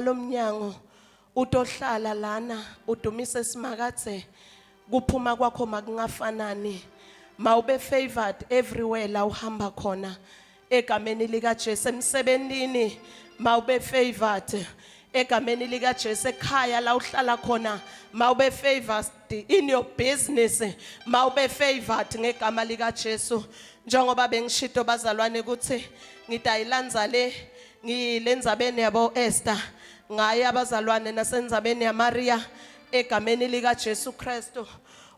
Lomnyango utohlala lana udumise simakadze kuphuma kwakho makungafanani mawube favored everywhere la uhamba khona egameni lika Jesu emsebentini mawube favored egameni lika Jesu ekhaya la uhlala khona mawube favored in your business mawube favored ngegama lika Jesu njengoba bengishito bazalwane ukuthi ngitayilandza le Ngilendzabeni yabo Esther ngaye abazalwane nasendzabeni yaMaria egameni lika Jesu Kristu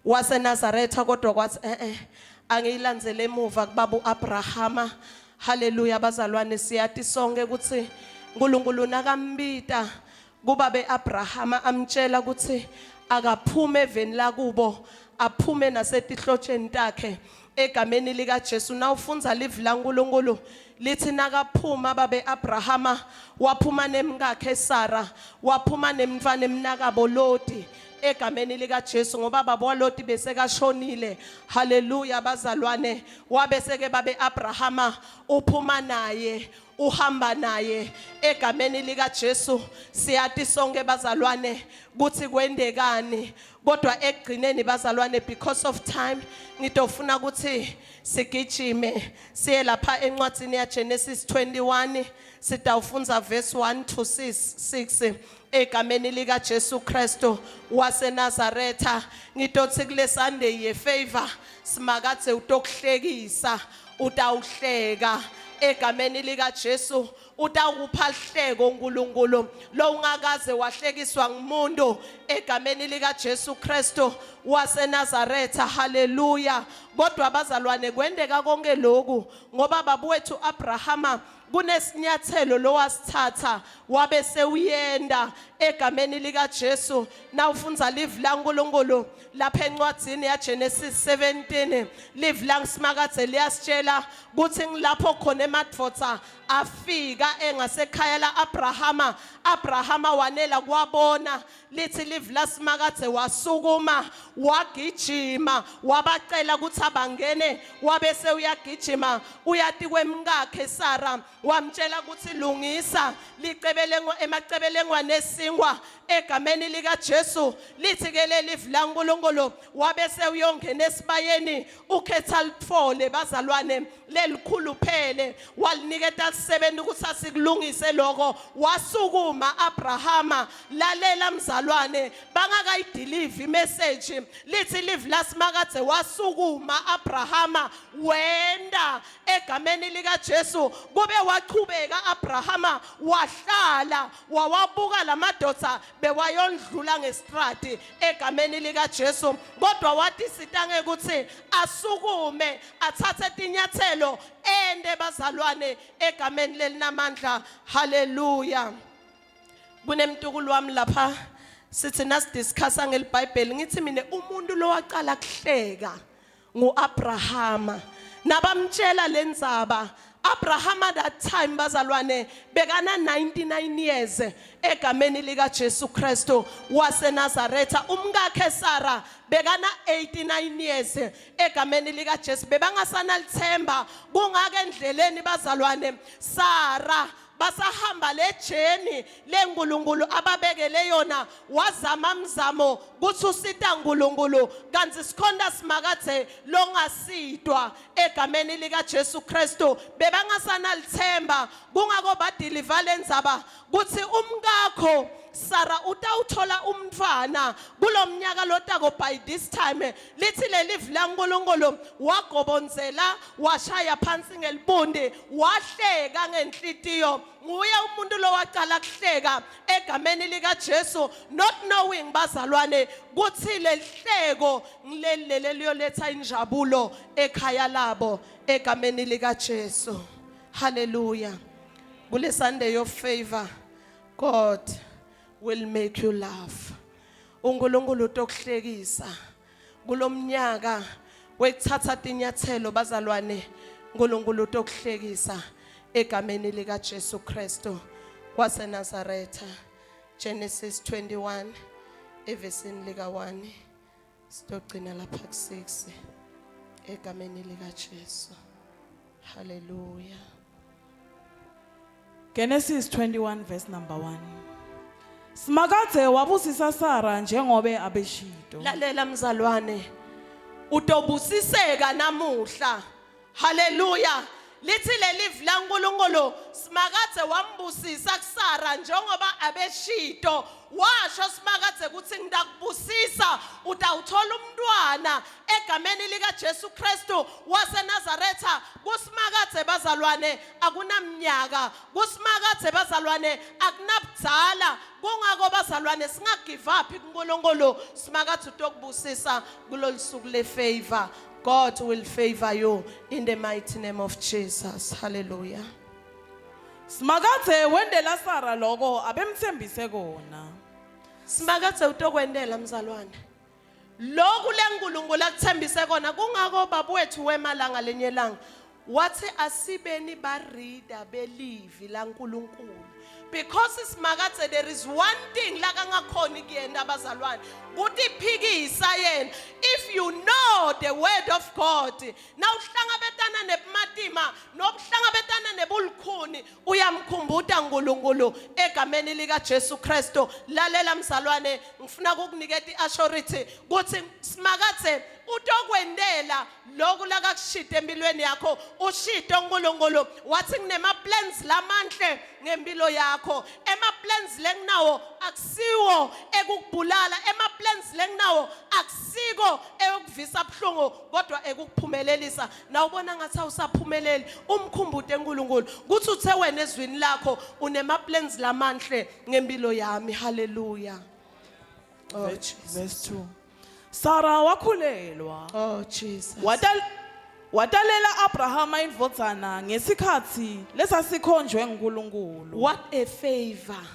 waseNazaretha kodwa kwathi eh eh angiyilandzele emuva kubaba uAbrahama. Haleluya bazalwane, siyati sonke ukuthi uNkulunkulu nakambita kubabe Abrahama amtshela ukuthi akaphume eveni lakubo aphume nasetihlotsheni takhe egameni likaJesu. Nawufundza livi laNkulunkulu lithi nakaphuma babe Abrahama waphuma nemkakhe Sara waphuma nemntfwana emnakabo Loti egameni likaJesu ngoba baba waLoti besekashonile. Haleluya bazalwane, wabeseke babe Abrahama uphuma naye uhamba naye egameni likaJesu. Siyati sonke bazalwane kuthi kwendekani kodwa ekugcineni bazalwane, because of time ngitofuna ukuthi sigijime siye lapha encwadzini ya Genesis 21 sitawufundza verse 1 to 6 egameni lika Jesu Kristu waseNazaretha. Ngitothi kule Sunday ye favor simakadze utokuhlekisa utawuhleka egameni lika Jesu utawukupha lihleko uNkulunkulu lo ungakaze wahlekiswa ngumuntu egameni lika Jesu Kristu waseNazaretha. Haleluya. Kodwa abazalwane kwendeka konke lokhu ngoba baba wethu Abrahama kunesinyathelo lowasithatha wabe sewuyenda egameni lika Jesu. Nawufundza livi laNkulunkulu lapha encwadzini yaGenesis 17 livi langiSimakadze liyasitshela kuthi ngilapho khona emadvodza afika engasekhaya la-Abrahama. Abrahama wanela kuwabona. Lithi livi laSimakadze wasukuma wagijima wabacela ukuthi abangene wabe sewuyagijima uyati kwemkakhe Sara wamtshela ukuthi lungisa licebelengwa emacebelengwane esinkwa egameni likaJesu. Lithi ke leli livi laNkulunkulu wabe sewuyongena esibayeni ukhetha litfole bazalwane lelikhuluphele waliniketa lisebenzi ukuthi asikulungise lokho. Wasukuma Abrahama. Lalela mzalwane, bangakayideliver imessage lithi live lasimakadze wasukuma Abrahama wenda egameni likaJesu. Kube wachubeka Abrahama wahlala wawabuka lamadoda bewayondlula ngestradi egameni likaJesu, kodwa wathi sitange ukuthi asukume athathe tinyathelo ende bazalwane egameni lelinamandla. Haleluya. Kunemtukulu wami lapha sithi nasidiscussa ngelibhayibheli ngithi mina umuntu lowaqala kuhleka nguAbrahama. Nabamtshela lendzaba Abrahama that time bazalwane bekana 99 years egameni lika Jesu Kristu waseNazaretha. Umkakhe Sarah bekana 89 years egameni lika Jesu. Bebangasanalithemba kungake endleleni bazalwane Sarah basahamba lejeni leNkulunkulu ababekele yona wazama mzamo kuthi usita uNkulunkulu kanti sikhonda simakadze longasidwa egameni lika Jesu Kristu. Bebangasanalithemba kungako badiliva lendzaba kuthi umkakho Sara utawuthola umntwana kulomnyaka lotako by this time. Lithi lelivi laNkulunkulu wagobonzela washaya phansi ngelibundi wahleka ngenhlitiyo. Nguye umuntu lowacala kuhleka egameni likaJesu not knowing bazalwane kuthi lelihleko ngileli leli liyoletha injabulo ekhaya labo egameni likaJesu. Hallelujah. Kule Sunday of favor God will make you laugh. uNkulunkulu utokuhlekisa kulomnyaka wekuthatha tinyathelo bazalwane. uNkulunkulu utokuhlekisa egameni lika Jesu Kristu waseNazaretha. Genesis 21 evesini lika 1 sitogcina lapha ku 6 egameni lika Jesu. Hallelujah. Genesis 21 verse number 1. Simakadze wabusisa Sara njengobe abeshito. Lalela mzalwane. Utobusiseka namuhla. Haleluya. Lithi lelivi laNkulunkulu Simakadze wambusisa kuSara njengoba abeshito. Washo Simakadze ukuthi ngidakubusisa utawuthola umntwana egameni lika Jesu Kristu waseNazaretha. Kusimakadze bazalwane akunamnyaka. Kusimakadze bazalwane akunabudzala. Kungako bazalwane singagive up kuNkulunkulu. Simakadze utokubusisa kulolu suku le favor. God will favor you in the mighty name of Jesus. Hallelujah. Simakadze wendela Sara loko abemtsembise kona. Simakadze utokwendela mzalwane. Lokhu leNkulunkulu akuthembise kona kungako baba wethu wemalanga lenye langa wathi asibeni barida belivi laNkulunkulu. Because Simakadze there is one thing lakangakhoni kuyena abazalwane kutiphikisa yena. If you know the word of God, nawuhlangabetana nebumatima nobuhlangabetana nebulikhuni uyamkhumbuta uNkulunkulu egameni lika Jesu Kristu. Lalela mzalwane, ngifuna ukukuniketa iassurity ukuthi Simakadze utokwendela lokhu lakakushida empilweni yakho. Ushide uNkulunkulu wathi nginema plans lamanhle ngempilo yakho. Ema plans lenginawo akusiwo ekukubulala, ema plans lenginawo akusiko ekuvisa buhlungu kodwa ekukuphumelelisa. Nawubona ngathi awusaphumeleli umkhumbute uNkulunkulu kuthi uthe wena ezwini lakho unema plans lamanhle ngempilo yami. Haleluya. Oh Jesus. Verse 2. Sara wakhulelwa. Oh Jesus. Watal Watalela Abrahama indvodzana ngesikhatsi lesasikhonjwe nguNkulunkulu. What a favor.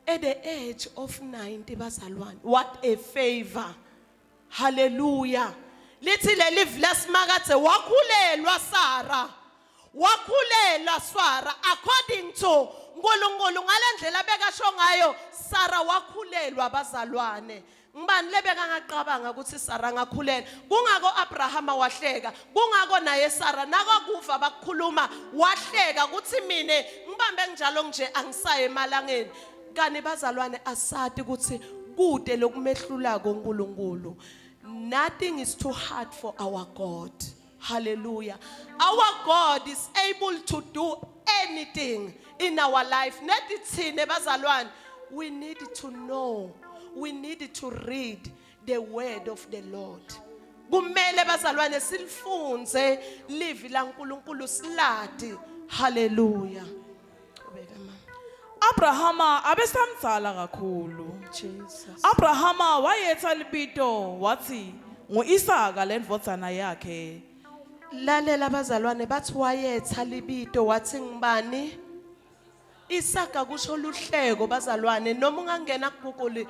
At the age of 90 bazalwane. What a favor. Hallelujah. Lithi leli lasimakadze wakhulelwa Sara. Wakhulelwa Sara according to uNkulunkulu ngalendlela bekasho ngayo Sara wakhulelwa bazalwane. Ngibani lebeka ngaqabanga ukuthi Sara ngakhulela. Kungako Abrahama wahleka, kungako naye Sara nakakuva bakukhuluma wahleka ukuthi mine ngibambe njalo nje angisaye emalangeni. Kani bazalwane asati ukuthi kude lokumehlulako uNkulunkulu. Nothing is too hard for our God. Hallelujah. Our God is able to do anything in our life. Nethi thine bazalwane, we need to know, we need to read the word of the Lord. Kumele bazalwane silifunze livi laNkulunkulu siladi. Hallelujah. Qhubeka mama. Abrahama abesamdzala kakhulu. Jesus. Abrahama wayetsa libito wathi nguIsaka lendvodzana yakhe. Lalela bazalwane bathi wayetha libito wathi ngibani? Isaka kusho luhleko bazalwane noma ungangena ku Google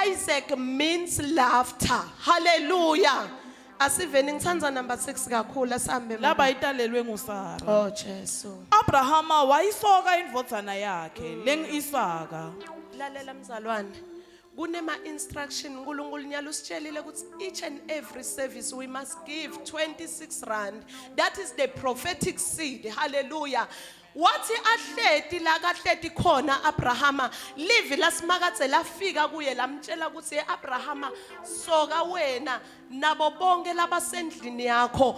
Isaac means laughter. Hallelujah. Asiveni ngithanda number 6 kakhulu asihambe. mama. Laba italelwe nguSara. Oh Jesu. Abrahama wayisoka indvodzana yakhe lengu-Isaka. Lalela mzalwane. Kunema instruction uNkulunkulu nyalo usitshelile ukuthi each and every service we must give 26 rand. That is the prophetic seed. Hallelujah. Wathi ahleti la kahleti khona Abrahama livi lasimakadze lafika kuye lamtshela ukuthi hey Abrahama soka wena nabo bonke labasendlini yakho.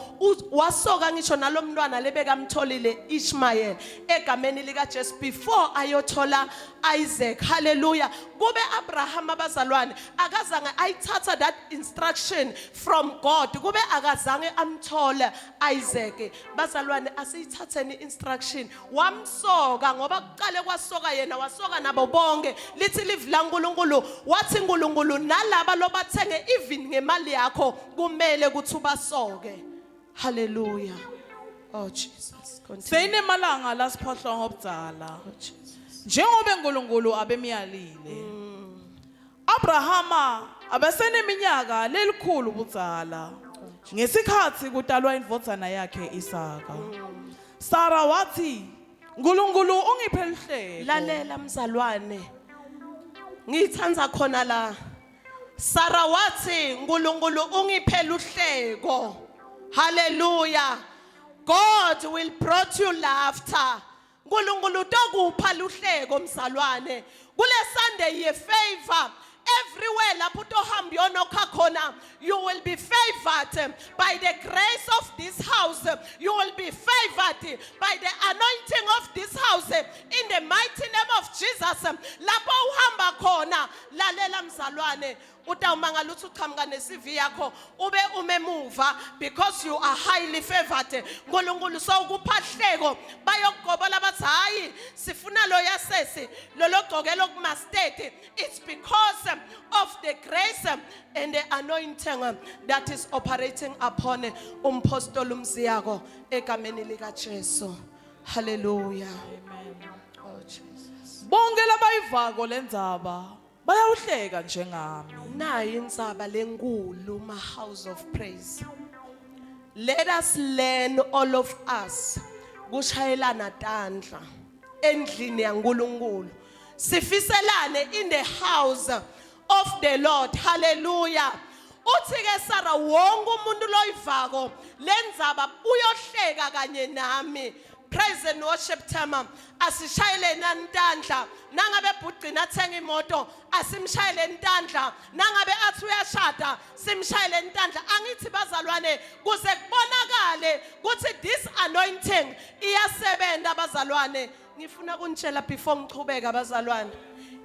Wasoka ngisho nalomntwana lebekamtholile Ishmael egameni lika Jesu before ayothola Isaac. Hallelujah. Kube Abraham abazalwane akazange ayithatha that instruction from God, kube akazange amthole Isaac. Bazalwane asiyithatheni instruction. Wamsoka ngoba kuqale kwasoka yena wasoka nabo bonke. Lithi livi laNkulunkulu wathi uNkulunkulu nalaba lobathenge even ngemali yakho kumele ukuthi ubasoke. Hallelujah. Oh Jesus. Continue. Seyinemalanga lasiphohlongo obudzala. Oh Jesus. Njengoba uNkulunkulu abemyalile. Abrahama abeseneminyaka lelikhulu budzala. Ngesikhatsi kutalwa indvodzana yakhe Isaka. Sara wathi, uNkulunkulu ungiphe luhleko. Lalela mzalwane. Ngithanda khona la. Sara wathi uNkulunkulu ungiphe luhleko. Hallelujah. God will brought you laughter. Nkulunkulu utokupha luhleko mzalwane. Kule Sunday ye favor everywhere lapho utohamba uyonokha khona you will be favored by the grace of this house you will be favored by the anointing of this house in the mighty name of Jesus lapho uhamba khona lalela mzalwane utawumangala uthi uqhamuka ne-CV yakho ube umemuva because you are highly favored uNkulunkulu sowukuphahleko bayokugobola bathi hayi sifuna lo yasesi lologcokela okumasted it's because of the grace and the anointing that is operating upon umpostoli umziyako egameni lika Jesu hallelujah Amen. oh Jesus Bonke labayivako lendzaba bayawuhleka njengami. Nayi indzaba lenkulu ma house of praise. Let us learn all of us kushayelana tandla endlini yaNkulunkulu. Sifiselane in the house of the Lord. Hallelujah. Uthi ke Sarah wonke umuntu loyivako lendzaba uyohleka kanye nami. Praise and worship team asishayele nantandla nangabe bhugcina athenga imoto asimshayele intandla nangabe athi uyashada simshayele intandla angithi bazalwane kuze kubonakale ukuthi this anointing iyasebenza bazalwane ngifuna kunitshela before ngichubeka bazalwane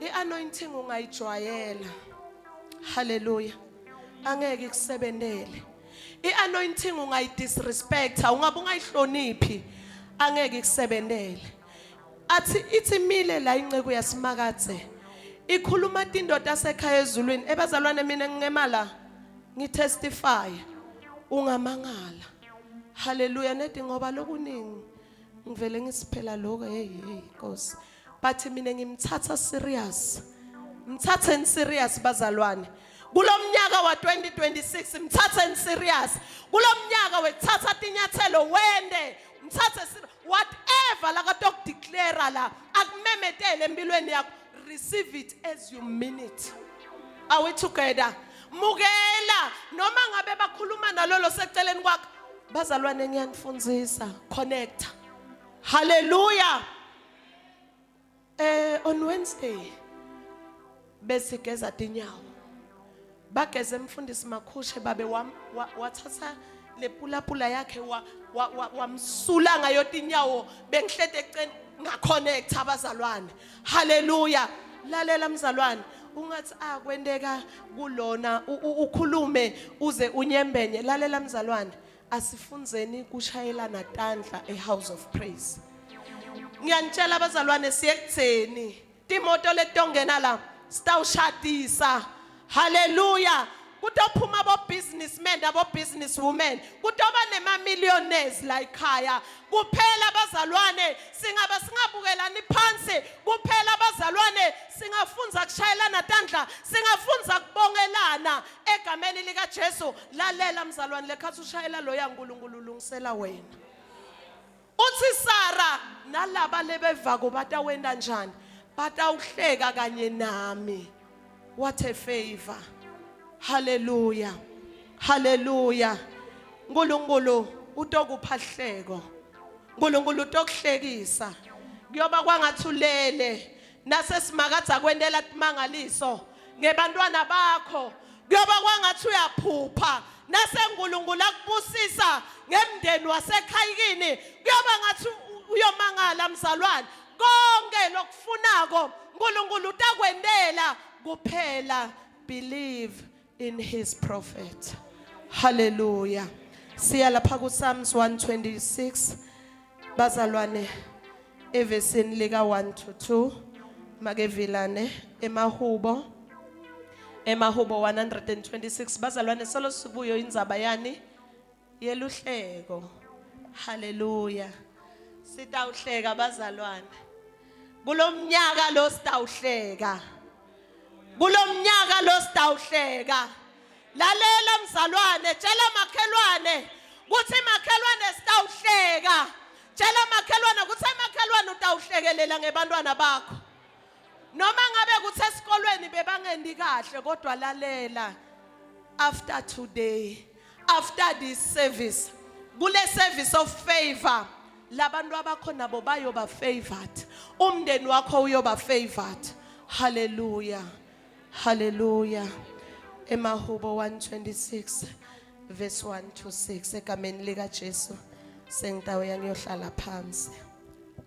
i-anointing ungayijwayela haleluya angeke ikusebenzele I-anointing ungayidisrespecta, ungabe ungayihloniphi, angeke ikusebenzele. Athi ithi mile la inceku yasimakathe. Ikhuluma tindoda asekhaya ezulwini. Ebazalwane mina ngingema la ngitestify. Ungamangala. Hallelujah nedi ngoba lokuningi ngivele ngisiphela lokho hey hey Nkosi. But mina ngimthatha serious. Mthatheni serious bazalwane. Kulomnyaka wa 2026 mthatheni serious. Kulomnyaka wethatha tinyathelo wende mthathe whatever la katokudeclare la akumemetele empilweni yakho receive it as you mean it. Are we together? Mukela noma ngabe bakhuluma nalolo seceleni kwakho bazalwane ngiyanifundzisa connect. Hallelujah. Eh on Wednesday besigeza tinyawo. Bageze mfundisi Makhushe babe wam wathatha lepulapula yakhe wa wamsula ngayo tinyawo bengihlete eceleni ngaconnect abazalwane. Hallelujah. Lalela mzalwane ungathi akwenteka kulona ukhulume uze unyembenye lalela mzalwane Asifundzeni kushayelana tandla eHouse of Praise. Ngiyanitshela abazalwane siye kutheni. Timoto letongena la sitawushadisa. Hallelujah. Kutophuma abo businessmen abo business women. Kutoba nema millionaires la ekhaya. Kuphela abazalwane singaba singabukelani phansi. Kuphela abazalwane singafunza kushayelana tandla, singafunza kubongelana egameni lika Jesu. Lalela mzalwane lekhathi ushayela loya nkulunkulu ulungisela wena. Uthi Sara nalaba lebevako batawenta njani? Batawuhleka kanye nami. What a favor. Hallelujah. Hallelujah. Nkulunkulu utokupha hleko. Nkulunkulu utokuhlekisa. Kuyoba kwangathi ulele nasesimakadze akwentela timangaliso ngebantwana bakho kuyoba kwangathi uyaphupha nasenkulunkulu akubusisa ngemndeni wasekhayikini kuyoba ngathi uyomangala mzalwane konke lokufunako uNkulunkulu utakwentela kuphela believe in his prophet hallelujah siya lapha ku Psalms 126 bazalwane evesini lika 1 to 2 makevilane emahubo emahubo 126 bazalwane solo sibuyo indzaba yani yeluhleko haleluya sitawuhleka bazalwane kulomnyaka lo sitawuhleka kulomnyaka lo sitawuhleka Lalela mzalwane, tshela makhelwane kuthi makhelwane sitawuhleka. Tshela makhelwane ukuthi makhelwane utawuhlekelela ngebantwana bakho. Noma ngabe kuthi esikolweni bebangendi kahle kodwa lalela after today, after this service, kule service of favor. Labantu abakho nabo bayoba favored. Umndeni wakho uyoba favored. Hallelujah. Hallelujah. Emahubo 126 verse 1 to 6 egameni lika Jesu sengitawuya ngiyohlala phansi.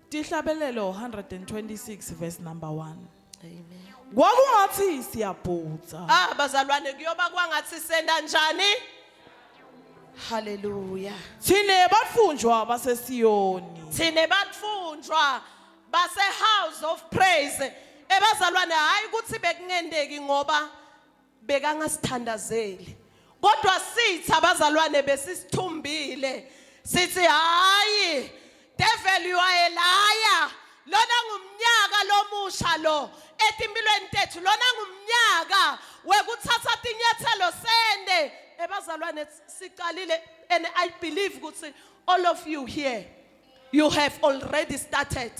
Tihlabelelo 126 verse number 1. Amen. Kwakungathi siyabhutsa. Ah bazalwane kuyoba kwangathi senda njani? Hallelujah. Thine batfunjwa baseSiyoni. Thine batfunjwa base house of praise. Ebazalwane hayi ukuthi bekungendeki ngoba bekangasithandazeli. Kodwa sithi abazalwane besisithumbile. Sithi hayi devil you are a liar. Lona ngumnyaka lomusha lo etimpilweni tethu lona ngumnyaka wekuthatha tinyathelo sende ebazalwane siqalile and I believe ukuthi all of you here you have already started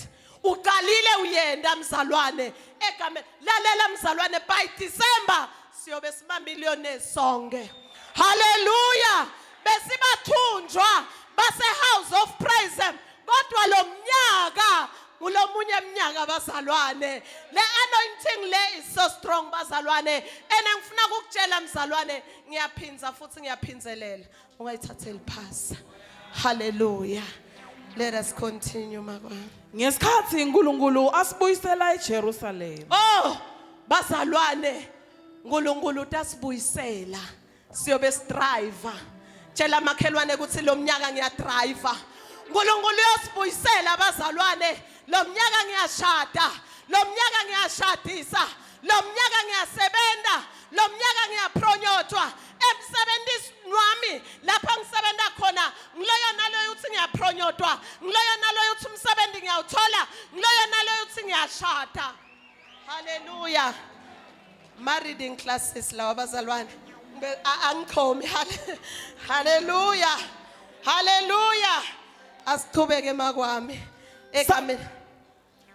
uqalile uyenda mzalwane egameni lalela mzalwane by December siyobe siba millionaires sonke haleluya besibathunjwa base house of praise kodwa lo mnyaka ngulomunye emnyaka bazalwane le anointing le is so strong bazalwane and ngifuna ukukutshela mzalwane ngiyaphinza futhi ngiyaphinzelela ungayithatheli phasi haleluya let us continue makwami Ngesikhathi uNkulunkulu asibuyisela eJerusalem. Oh bazalwane uNkulunkulu utasibuyisela siyobe sidriver tshela makhelwane ukuthi lo mnyaka ngiyadriver uNkulunkulu uyosibuyisela abazalwane lo mnyaka ngiyashada lo mnyaka ngiyashadisa lo mnyaka ngiyasebenza lo mnyaka ngiyapronyotwa emsebenzini wami lapha ngisebenza khona ngiloyo naloyo uthi ngiyapronyotwa ngiloyo naloyo uthi umsebenzi ngiyawuthola ngiloyo naloyo uthi ngiyashada haleluya ma-reading classes lawa bazalwane angixhomi haleluya haleluya asiqhubeke makwami egameni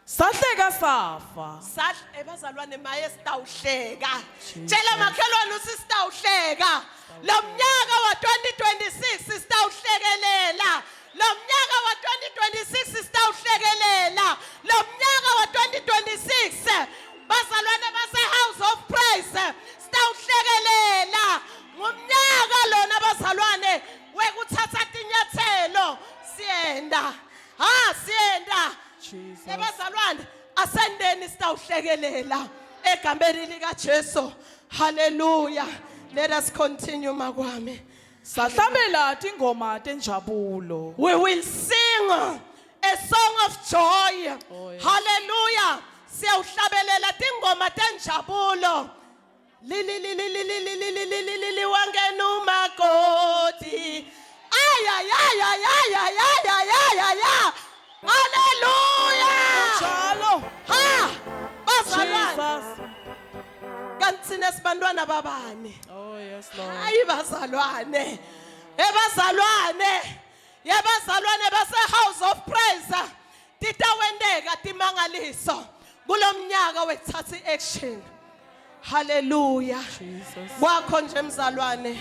Sahleka safa. Sahl ebazalwane maye sitawuhleka. Tshela makhelwane uthi sitawuhleka. Lo mnyaka wa 2026 sitawuhlekelela. Lo mnyaka wa 2026 sitawuhlekelela. Lo mnyaka wa 2026 bazalwane base House of Praise sitawuhlekelela. Ngumnyaka lona bazalwane wekuthatha tinyathelo siyenda. Ha siyenda. Jesus. Ebazalwane asendeni sitawuhlekelela egameni lika Jesu. Hallelujah. Let us continue makwami. Sahlabela tingoma tenjabulo. We will sing a song of joy. Oh, yes. Hallelujah. Siyawuhlabelela tingoma tenjabulo. Lili lili lili lili lili lili lili wangena umakoti. Ay ay ay ay ay ay ay ay ay ay. ay. Hallelujah. Njalo. Ha! Bazalwane, Jesus. kanti thina sibantwana babani? Oh yes Lord. Hayi bazalwane. Ebazalwane. Yebazalwane base House of Praise. Titawendeka timangaliso kulomnyaka wethatha action. Hallelujah. Jesus. Kwakho nje mzalwane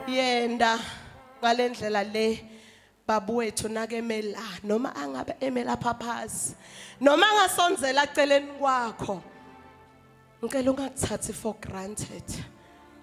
yenda ngalendlela le babu wethu nakemela noma angabe emela phaphazi noma angasonzela celeni kwakho ngicela ungakuthathi for granted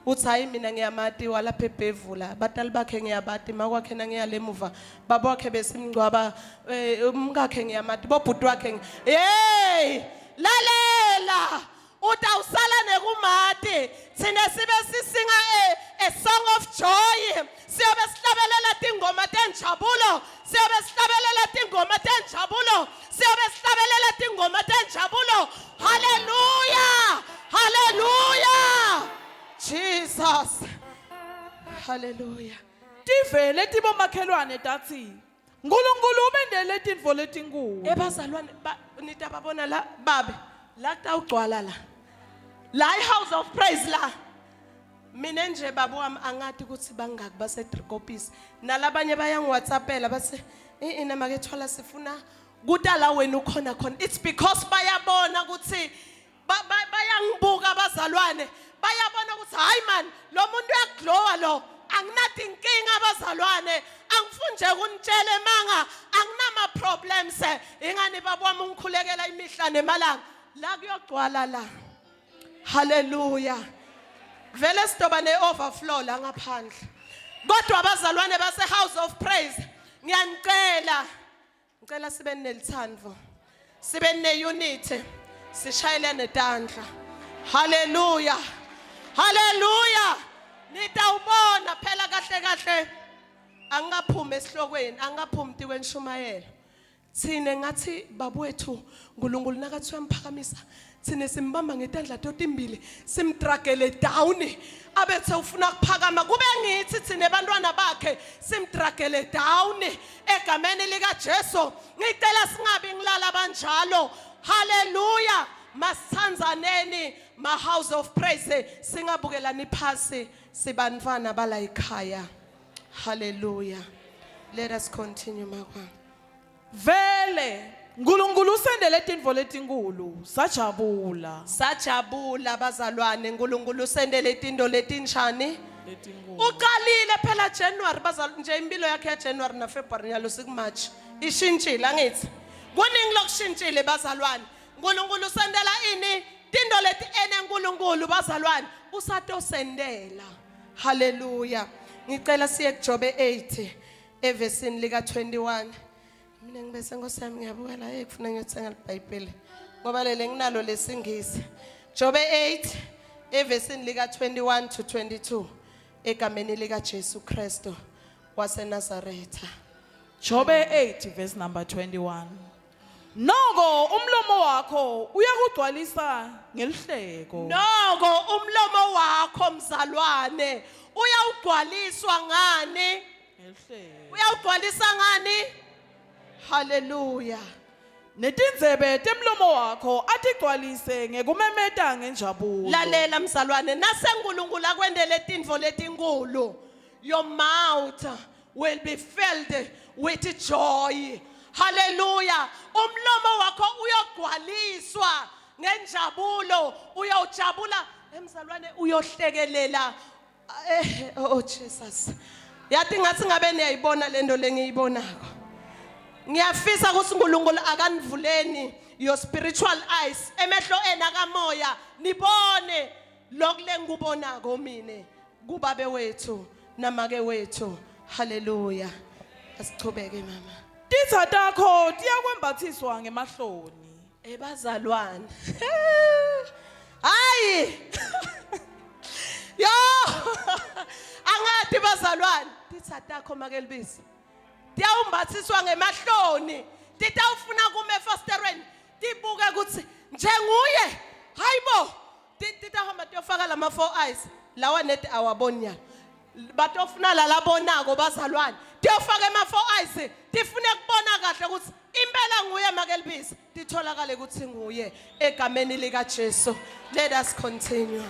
uthi hayi mina ngiyamati walapha ebhevula batali bakhe ngiyabati makwakhe nangiyalemuva baba wakhe besimngcwaba eh, umkakhe ngiyamati bobhuti wakhe hey lalela utawusala nekumati thina sibe sisinga a, a song of joy siyobe sihlabelela tingoma tenjabulo siyobe sihlabelela tingoma tenjabulo siyobe sihlabelela tingoma tenjabulo haleluya haleluya jesus haleluya Tive letibomakhelwane tathi Nkulunkulu ubendele tintfo letinkulu. Ebazalwane ba nitababona la babe la kutawugcwala la. La i-house of praise la. Mina nje baba wami angati ukuthi bangaki base Drikopis. Nalabanye bayangi-WhatsAppela bathi ina make thwala sifuna kutala wena ukhona khona. It's because bayabona ukuthi bayangibuka abazalwane bayabona ukuthi hayi man lo muntu uyaglowa lo anginathi inkinga abazalwane. Angifuni nje kunitshela emanga anginama problems ingani baba wami ungikhulekela imihla nemalanga la kuyogcwala la. Hallelujah. Vele sidoba ne-overflow la ngaphandle. Kodwa abazalwane base House of Praise ngiyanicela ngicela sibe nelithando. Sibe ne-unity. Sishayele netandla. Hallelujah. Hallelujah. Nitawubona phela kahle kahle angikaphumi esihlokweni, angikaphumi tikwenishumayelo. Thina ngathi babwethu uNkulunkulu nakathi uyamphakamisa thina simbamba ngetandla totimbili simdragele down abethe ufuna kuphakama kube ngithi thina bantwana bakhe simdragele down egameni lika Jesu ngicela singabi ngilala banjalo haleluya masithandzaneni ma house of praise singabukelani phasi sibantwana bala ekhaya haleluya let us continue makwa Vele uNkulunkulu usendele tintfo letinkulu sajabula. Sajabula bazalwane uNkulunkulu usendele tinto letinjani? Letinkulu. Uqalile phela January bazalwane nje impilo yakhe ya January na February nyalo siku March. Ishintshile angithi. Kuningi lokushintshile bazalwane. uNkulunkulu usendela ini? Tinto leti ene uNkulunkulu bazalwane usatosendela. Hallelujah. Ngicela siye kuJobe 8 evesini lika 21 mina ngibese nkosi yami ngiyabuka la hey kufuna ngiyothenga libhayibheli ngoba lele nginalo lesingisi Jobe 8 evesini lika 21 to 22 egameni lika Jesu Kristu waseNazaretha Jobe 8 verse number 21. Noko umlomo wakho uyakugcwalisa ngelihleko. Noko umlomo wakho mzalwane uyawugcwaliswa ngani? Ngelihleko. Uyawugcwalisa ngani? Haleluya. Netindzebe temlomo wakho atigcwalise ngekumemeta ngenjabulo. Lalela mzalwane naseNkulunkulu akwendele tintfo letinkulu. Your mouth will be filled with joy. Hallelujah. Umlomo wakho uyogcwaliswa ngenjabulo, uyojabula emzalwane uyohlekelela. Eh, oh Jesus. Yathi ngathi ngabe niyayibona lento lengiyibonako. Ngiyafisa ukuthi uNkulunkulu akanivuleni your spiritual eyes, emehlo enu akamoya, nibone lokhu lengikubonako mina. Kubabe wethu namake wethu. Haleluya. Asichubeke mama. Titsa takho tiyakwembathiswa ngemahloni. Ebazalwane. Hayi. Yo! Angathi bazalwane, titsa takho make libisi. Tiyawumbathiswa ngemahloni. Titawufuna kuma efasiterweni tibuke ukuthi njenguye. Hayibo. Titahamba tiyofaka lama four eyes lawa nedi awaboni nyalo. Batofuna lalabonako bazalwane. Tiyofaka ema four eyes tifune kubona kahle ukuthi impela nguye makelibisi. Titholakale ukuthi nguye egameni lika Jesu. Let us continue.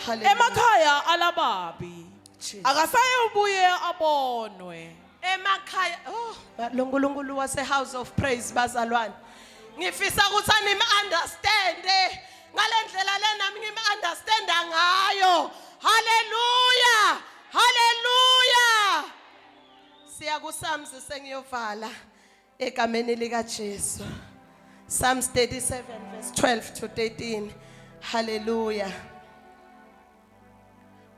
Hallelujah. Emakhaya alababi Jesus. akasaye ubuye abonwe. Emakhaya oh lo nkulunkulu wase house of praise bazalwane ngifisa ukuthi anim understand ngalendlela le nami ngim understanda ngayo haleluya haleluya siya ku Psalms sengiyovala egameni lika Jesu Psalms 37 verse 12 to 13 haleluya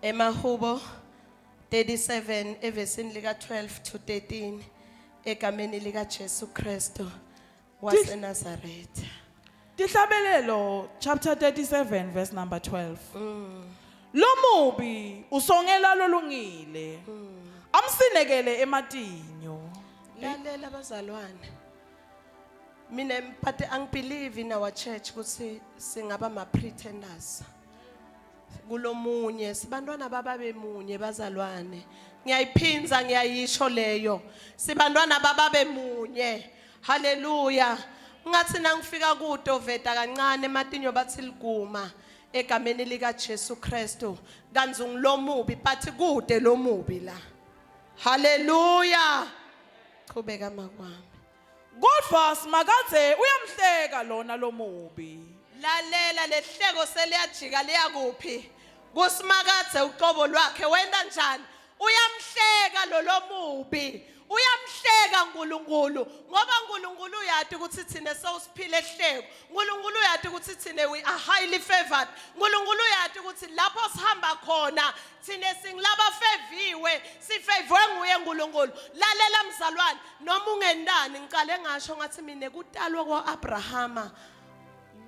emahubo 37 evesini lika 12 to 13 egameni lika Jesu Kristu waseNazaretha. Tihlabelelo chapter 37 verse number 12. Lomubi usongela lolungile. Amsinekele ematinyo. Lalela bazalwane. Mina but angibelieve in our church ukuthi singaba ma pretenders. Kulomunye sibantwana bababe munye bazalwane. Ngiyayiphinza ngiyayisho leyo. Sibantwana bababe munye. Hallelujah. Ngathi nangifika kuto veta kancane ematinyo bathi liguma egameni lika Jesu Kristu. Kanzi ngilomubi but kude lomubi la. Hallelujah. Qhubeka makwami. Kodwa Simakadze uyamhleka lona lomubi. Lalela lehleko seliyajika liyakuphi? Kusimakadze uqobo lwakhe wenta njani? Uyamhleka lo lomubi. Uyamhleka uNkulunkulu ngoba uNkulunkulu uyati ukuthi thina sewusiphile ehleko. uNkulunkulu uyati ukuthi thina we are highly favored. uNkulunkulu uyati ukuthi lapho sihamba khona thina singilaba feviwe, sifevwe nguye uNkulunkulu. Lalela mzalwane, noma ungendani ngiqale ngasho ngathi mina kutalwa kwaAbrahama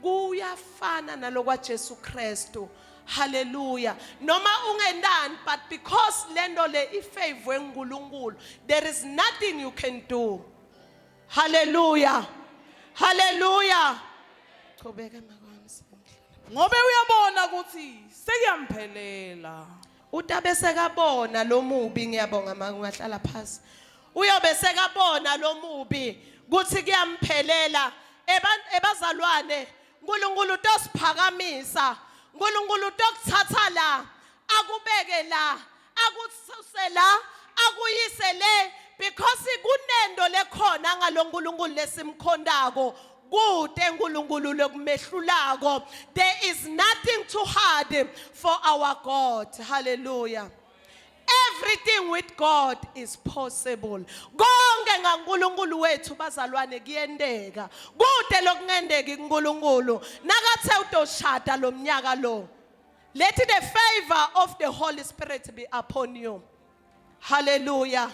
kuyafana nalokwa Jesu Kristu. Hallelujah. Noma ungendani but because lento le ifavor uNkulunkulu there is nothing you can do. Hallelujah. Hallelujah. Qhubeka makwami. Ngobe uyabona ukuthi sekuyamphelela. Utabe sekabona lo mubi ngiyabonga ma ungahlala phansi. Uyobe sekabona lo mubi kuthi kuyamphelela ebazalwane uNkulunkulu utosiphakamisa. uNkulunkulu utokuthatha la akubeke la akususe la akuyise le because kunento lekhona ngaloNkulunkulu lesimkhondako kude uNkulunkulu lokumehlulako. There is nothing too hard for our God. Hallelujah. Everything with God is possible. Konke ngaNkulunkulu wethu bazalwane kuyenteka. Kude lokungendeki kuNkulunkulu. Nakathe utoshada lo mnyaka lo. Let the favor of the Holy Spirit be upon you. Hallelujah.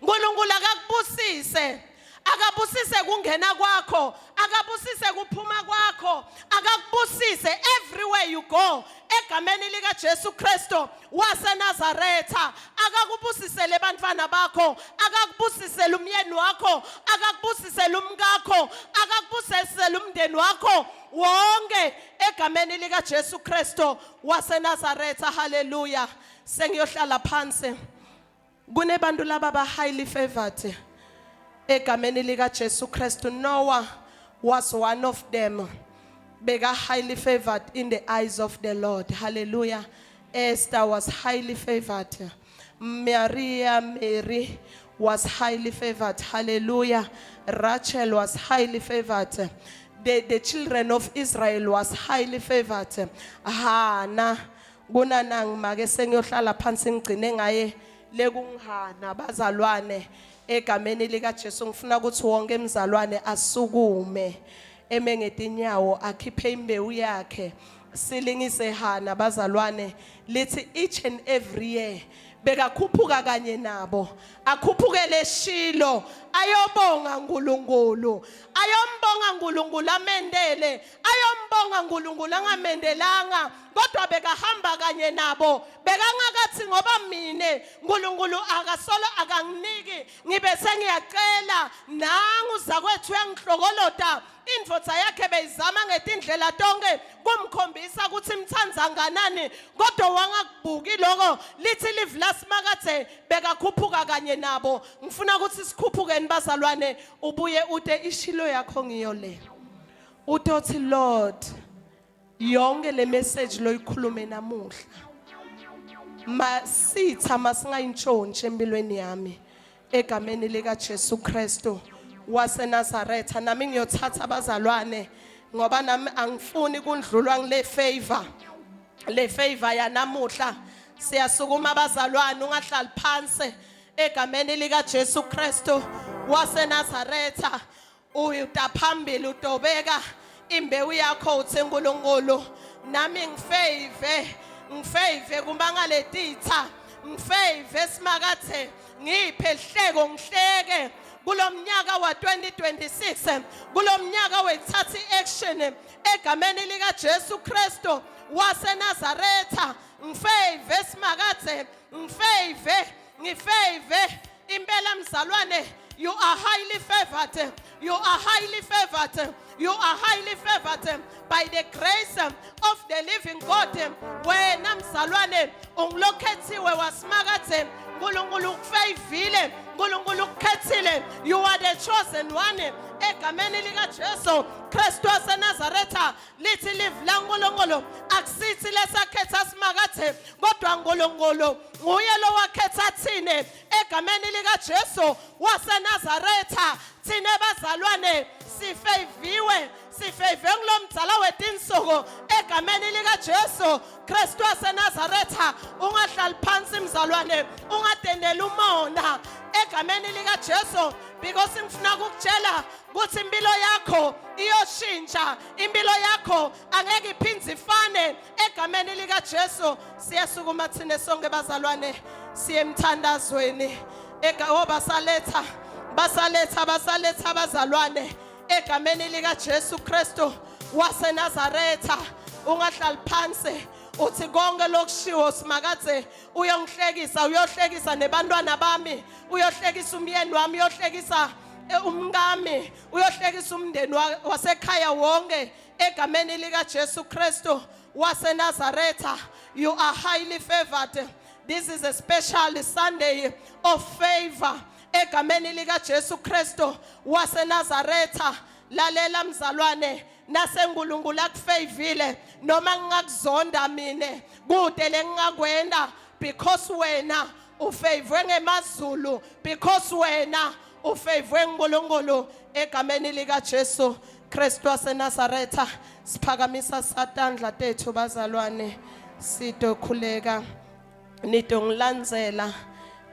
uNkulunkulu akakubusise. Akabusise kungena kwakho, akabusise kuphuma kwakho, akakubusise everywhere you go. Egameni lika Jesu Kristu waseNazaretha, akakubusisele bantwana bakho, akakubusisele umyeni wakho, akakubusisele umkakho, akakubusisele umndeni wakho wonke egameni lika Jesu Kristu waseNazaretha. Hallelujah. Sengiyohlala phansi. Kunebantu laba ba highly favored egameni lika Jesu Kristu. Noah was one of them. Beka highly favored in the eyes of the Lord. Hallelujah. Esther was highly favored. Maria Mary was highly favored. Hallelujah. Rachel was highly favored. The children of Israel was highly favored. Hannah kunanangi make sengiyohlala phansi ngigcine ngaye lekungihana bazalwane egameni likaJesu. Ngifuna ukuthi wonke emzalwane asukume eme ngetinyawo akhiphe imbewu yakhe silingise Hana bazalwane. Lithi each and every year bekakhuphuka kanye nabo akhuphukele eShilo ayobonga uNkulunkulu, ayombonga uNkulunkulu amendele, ayombonga uNkulunkulu angamendelanga, kodwa bekahamba kanye nabo. Bekangakathi ngoba mine uNkulunkulu akasolo akanginiki ngibe sengiyacela nangu zakwethu uyangihlokolota. Indvodza yakhe beyizama ngetindlela tonke kumkhombisa ukuthi imthandza nganani, kodwa wangakubuki lokho. Lithi live lasimakadze bekakhuphuka kanye nabo. Ngifuna ukuthi sikhuphukeni bazalwane, ubuye ute ishilo yakho ngiyo le, utothi Lord yonke le message loyikhulume namuhla masitha masingayintshontshi empilweni yami egameni lika Jesu Kristu waseNazaretha. Nami ngiyothatha abazalwane ngoba nami angifuni kundlulwa ngile favor, le favor yanamuhla. Siyasukuma abazalwane, ungahlali phansi egameni lika Jesu Kristu waseNazaretha. Uyuta phambili utobeka imbewu yakho uthi uNkulunkulu nami ngifave, ngifave kumangaletitha, ngifave simakathe, ngiphe hleko ngihleke kulomnyaka wa 2026, kulomnyaka wethatha action egameni lika Jesu Kristu waseNazaretha. Ngifave simakathe, ngifave, ngifave impela mzalwane. You are highly favored, you are highly favored, you are highly favored by the grace of the living God. Wena mzalwane ungilokhethiwe wasimakathe, uNkulunkulu ukufeyivile, uNkulunkulu ukukhethile. You are the chosen one egameni lika Jesu Kristu waseNazaretha. Lithi live la uNkulunkulu akusithi lesakhetha simakathe, kodwa uNkulunkulu nguye lowakhetha thine egameni lika Jesu waseNazaretha. Thine bazalwane sifeviwe. Sifeyivwe ngulomdzala wetinsuku egameni lika Jesu Kristu waseNazaretha. Ungahlali phansi mzalwane, ungadendeli umona egameni lika Jesu, because ngifuna ukukutshela ukuthi impilo yakho iyoshintsha, impilo yakho angeke iphindze ifane egameni lika Jesu. Siyasukuma thina sonke bazalwane, siye emthandazweni. Oh, basaletha, basaletha, basaletha abazalwane egameni lika Jesu Kristu waseNazaretha. Ungahlali phansi uthi konke lokushiwo Simakadze uyongihlekisa, uyohlekisa nebantwana bami, uyohlekisa umyeni wami, uyohlekisa umkami, uyohlekisa umndeni wasekhaya wonke egameni lika Jesu Kristu waseNazaretha. You are highly favored. This is a special Sunday of favor egameni lika Jesu Kristu waseNazaretha. Lalela mzalwane, naseNkulunkulu akufavile, noma ngingakuzonda mine, kude lengingakwenda, because wena ufavwe ngemazulu, because wena ufavwe nguNkulunkulu egameni lika Jesu Kristu waseNazaretha. Siphakamisa satandla tethu bazalwane, sidokhuleka, nidongilandzela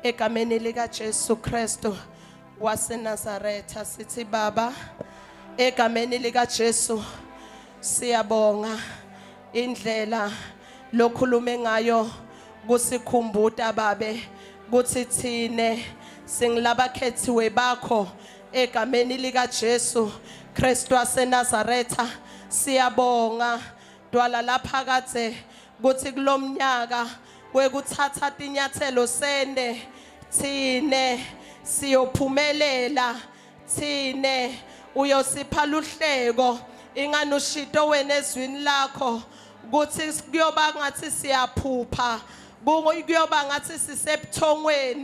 egameni lika Jesu Kristu waseNazaretha. Sithi Baba, egameni lika Jesu, siyabonga indlela lokhulume ngayo kusikhumbuta babe kuthi thine singilabakhethiwe bakho egameni lika Jesu Kristu waseNazaretha. Siyabonga dwala laphakadze kuthi kulomnyaka wekuthatha tinyathelo sende thine siyophumelela, thine uyosipha luhleko. Ingani ushito wena ezwini lakho kuthi kuyoba ngathi siyaphupha, kuyoba ngathi sisebuthongweni.